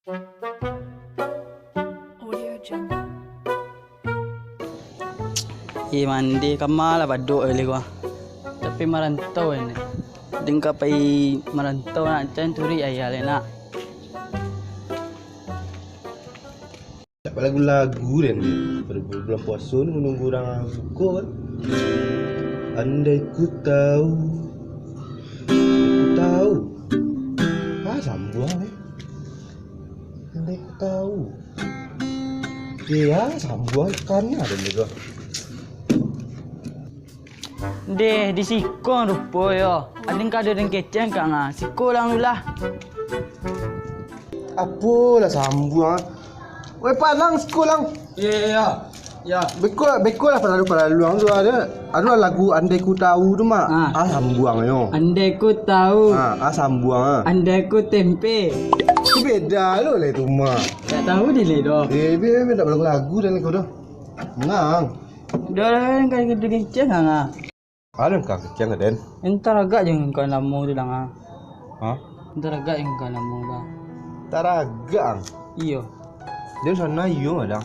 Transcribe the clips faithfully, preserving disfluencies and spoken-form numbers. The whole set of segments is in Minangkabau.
Eh, mandeh kama lah badok lai ko. Tapi marantau lai ni. Ding ka pai marantau nak, can turuik ayah lai nak. Tak lagu-lagu den. Bulan puaso ni manunggu urang buko kan. Andai ku tahu, ku tahu. Ah, sambuang ni. Andai ku tahu. Iyo, sambuang kan ado juo. Deh, di siko rupo yo. Ading ka ado den kecek ka nga. Siko lang lu lah. Apolah sambuang. Weh, panang siko lang. Iyo, iyo, iyo. Yo. Beko, beko lah palalu-palalu ang tu ado. Ado lagu Andai Ku Tahu tu, Mak. Ah. Ah, sambuang yo. Andai ku tahu. Ah, ah, sambuang ah. Andai ku tempe. Tu beda lo lah tu, Mak. Tak tahu dia le doh. Eh, biar, biar tak lagu-lagu dan lagu doh. Nang. Dah lah, kan kau kecek nang ah. Ado ka kecek den. Entar agak jangan kau lamo tu dang ah. Hah? Entar agak jangan kau lamo tu. Taragak ang. Iyo. Dia sana iyo dang.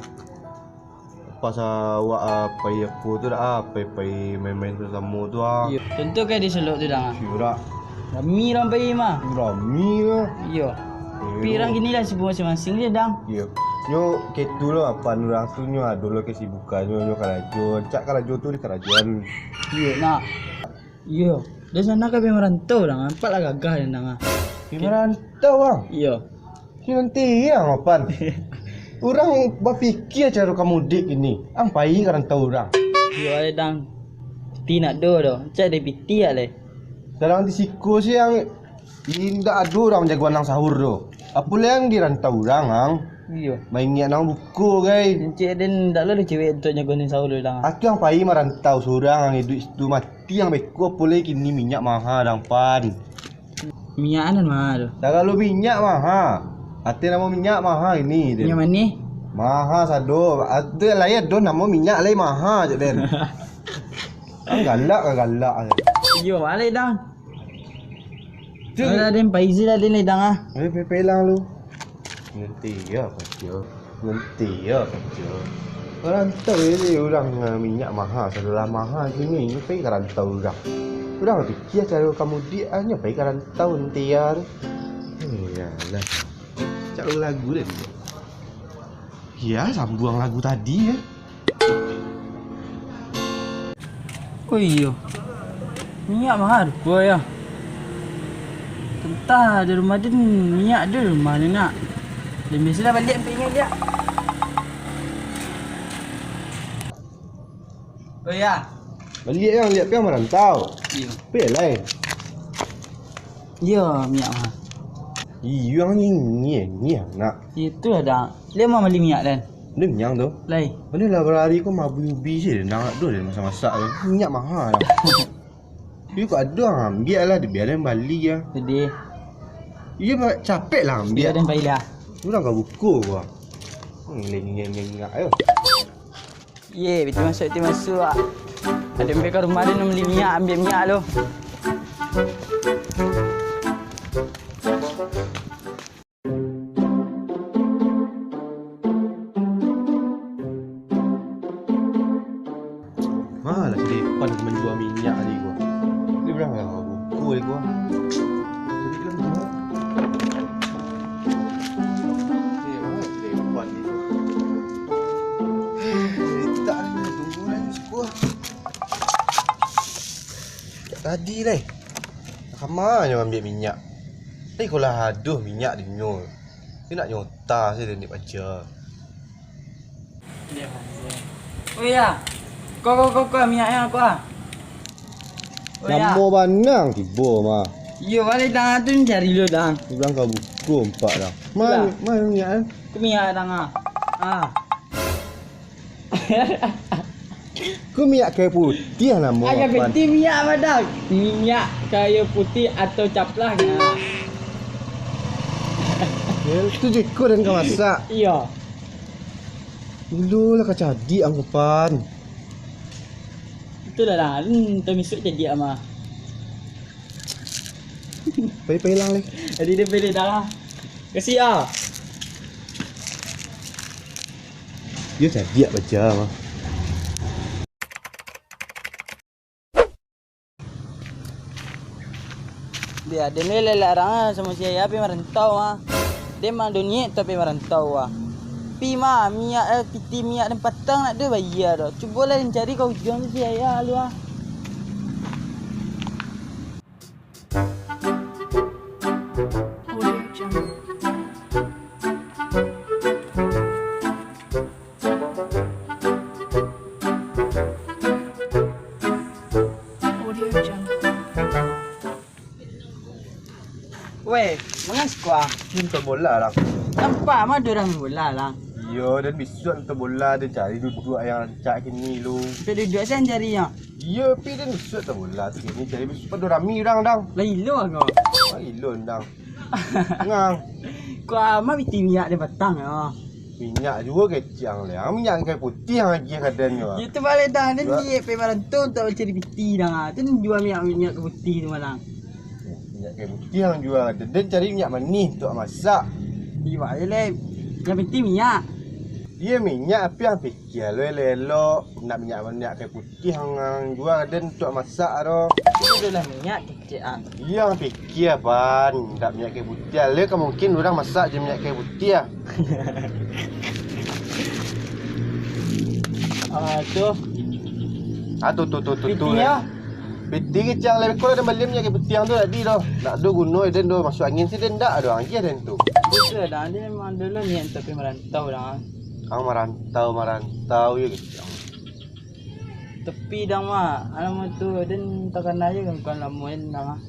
Pas awak ah, pai aku tu dah ah, pai, pai main-main tu samo tu ah. Iyo. Contoh kayak di Solok tu dang ah. Siurak. Rami urang pai mah. Rami lah. Iyo. Tapi urang kini lah sibuk masing-masing je dang. Iyo. Nyo ketu lo apan urang tu nyo ado lo kesibukan nyo, nyo karajo. Cak karajo tu di karajoan. Iyo, nak. Iyo. Dari sana ka pai marantau dang, nampak lah gagah dang ah. Pai marantau ang. Iyo. Nanti ang apan. Urang bapikia caro ka mudik kini. Ang pai ka rantau urang. Iyo ale dang. Piti nak do doh. Cak dek piti ale. Sadang di siko siang. Indak ado urang manjago anang sahur tu. Apo lai ang di rantau urang ang. Iyo. Maingiak nang buko gai. Encik den ndak lo ado cewek untuak jago anang sahur tu dang. Aku ang pai marantau surang ang iduik situ mati ang beko apo lai kini minyak maha dang pan. Minyak anan maha tu. Dah kalau minyak maha. Ati namo minyak maha ini den. Minyak manih. Maha sado. Ati lai ado namo minyak lai maha je den. Ang galak ka galak. Iyo, balik dang. Tu. Alah, den, pai isi lah, den, lai dang ah. Pai, pai, pai lang lu. Nanti yo, pacu. Nanti yo, pacu. Rantau ni urang, ah, minyak maha, sadolah maha kini. Nyo pai ka rantau urang. Urang pikia caro ka mudik, ah, nyo pai ka rantau nanti yo. Iyolah. Cak lagu den. Yo, sambuang lagu tadi yo. Oh iyo. Minyak maha rupo yo. Antah di rumah den minyak ado di rumah ni nak. Den biaso lah baliak ampek inyo liak. Oh iyo. Baliak yang liak piang marantau. Iyo. Pai lai. Iyo, minyak maha. Iyo, ang nyinyia, nyinyia nak. Itulah dang. Lai mah bali minyak den. Lai minyak tu. Lai. Bali lah barari ko mabui ubi se den, nak tu den masak-masak tu. Minyak maha lah. Iyo kok ado ang ambiak lah, dibiaran bali ah. Jadi. Iyo, capek lah ambiak. Iyo, den pai lah. Urang ka buko ko. Ngengak-ngengak yo. Ye, piti masuak, piti masuak. Ado ambiak ka rumah den, bali minyak, ambiak minyak lo. Malah si Depan manjua minyak tadi ko. Ni barang lah buku tadi ko. Jadi kan. Eh, mana si Depan ni? Eh, tak ada tunggu lah ni siko. Tadi lai. Kama nyo ambiak minyak. Tadi ko lah aduh minyak dinyo. Ni nak nyota se ni paja. Oh iya. Ko, ko, ko, ko, minyaknyo ko ah. Oh iya. Lamo banang tibo mah. Iyo, baliak dang tu cari dulu dang. Urang ka buko ampak dang. Mana, mana minyak kan? Ko minyak dang ah. Ah. Ko minyak kayu putiah namo apan. Kayu putiah minyak apa dang? Minyak kayu putiah atau caplang. Ah. Ya, tu jiko den ka masak. Iyo. Dulu lah ka cadiak ang kupan. Itulah lah, hmm, tamisuak cadiak mah. Pai, pai lang leh. Jadi dia pilih dah. Kasih ah. Iyo cadiak baja mah. Dia, den ni lelak urang ah, samo si Yaya pai marantau ah. Den mang ado niaik tu pai marantau ah. Pi mah, minyak, eh, pitih minyak den patang ndak ado bayia doh. Cubolah den cari ka ujuang tu si Yaya lu ah. Weh, mangapo? Nonton bola lah. Nampak mah ado urang main bola lah. Iyo, den bisuak nonton bola, den cari duduak yang rancak kini lu. Tapi duduak sian cari nyo. Iyo, pi den bisuak nonton bola tu kini cari bisuak pado rami urang dang. Lah ilo ko. Ah, ilo dang. Ngang. Ko amak pitih minyak den patang yo. Minyak juo kecek ang leh. Ang minyak kayu putiah ang agiah ka den ko. Itu baleh dang, den Juo. Niaik pai marantau untuak mancari pitih dang ah. Tu den jua minyak, minyak kayu putiah tu malang. Minyak kayu putiah ang jua ka den. Den cari minyak manih untuak masak. Iyo, iyo leh. Yang penting minyak. Iyo minyak, tapi ang pikia lo elok-elok. Nak minyak, minyak kayu putiah ang, ang jua ka den untuak masak tu. Itu adalah minyak. Cek ang. Iyo, ang pikia pan, indak minyak kayu putiah. Leh ka mungkin urang masak jo minyak kayu putiah. Ah, tu. Ah, tu, tu, tu, tu, tu, Pitih leh. Yo. Pitih kecek ang leh, ko lah den bali minyak kayu putiah tu tadi doh. Ndak ado guno den doh, masuak angin se den ndak doh, agiah den tu. Itu dah, den memang dulu niat tapi marantau dah. Ang marantau, marantau yo kecek ang. Tapi dang mah, alamak tu, den takana je kan, bukan lamo den dang ah.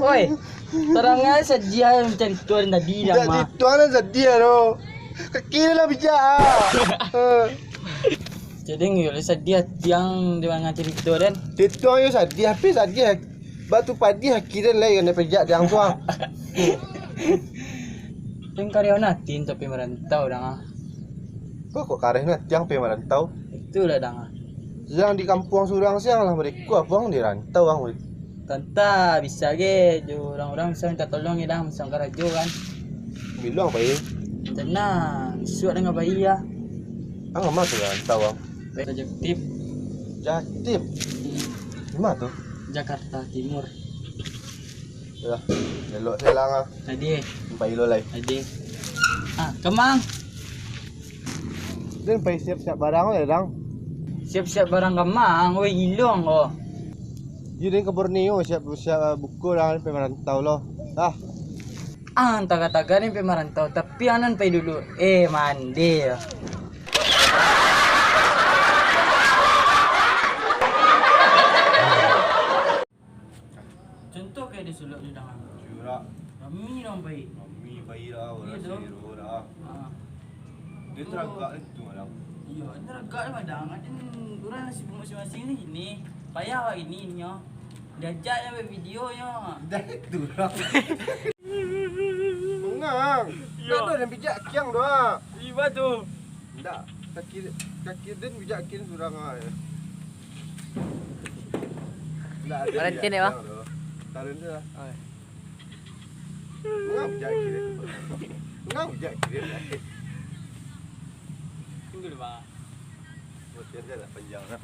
Oi, tarang ai sadiah yang carito dari tadi dah. Indak mah. Carito lah sadiah tu. Kaki dia lah bijak ah. Eh. Jadi ngiyo lah sadiah tiang di manga carito den. Carito yo sadiah, tapi sadiah. Batu padiah kaki den lai kena pijak tiang tu ah. Yang karyawan atin tapi merantau dang ah. Kok, kok kareh nah tiang pe marantau? Itulah dang ah. Yang di kampuang surang siang lah mereka abang di rantau ang. Tanta bisa ge jo urang-urang bisa minta tolong ge dang, bisa karajo kan. Bilang pai. Tenang, isuak dengan pai ah. Ang aman tu rantau ang. Baik, Jaktim. Jaktim? Di mana tu? Jakarta Timur. Lah, elok selang ah. Tadi. Empat kilo lai. Tadi. Ah, kemang. Den pai siap-siap barang lah, dang. Siap-siap barang kemang, woi ilong ko. Yo den ka Borneo siap-siap buko dang pai marantau lo. Ah. Ah, taga-taga ni pai marantau, tapi anan pai dulu. Eh, mandi. Contoh kayak di Sulak tu dah. Curak. Rami dong pai. Rami pai lah, orang siro dah. Ha. Dia teragak itu malam. Iya, teragak lah padang. Ada orang sibuk masing-masing ni ini. Payah lah ini nyo. Diajak yang buat video nyo. Dah itu lah. Mengang. Iya. Tak ada yang bijak kiang doang. Iba tu. Ndak, kaki, kaki den bijak kin surang ah. Ndak ada. Karantin bijak ya, Bang? Kiang tu. Karantin lah. Oh. Ngau bijak kin. Ngau bijak kin. Tunggu dulu, Bang. Buat kerja tak panjang lah.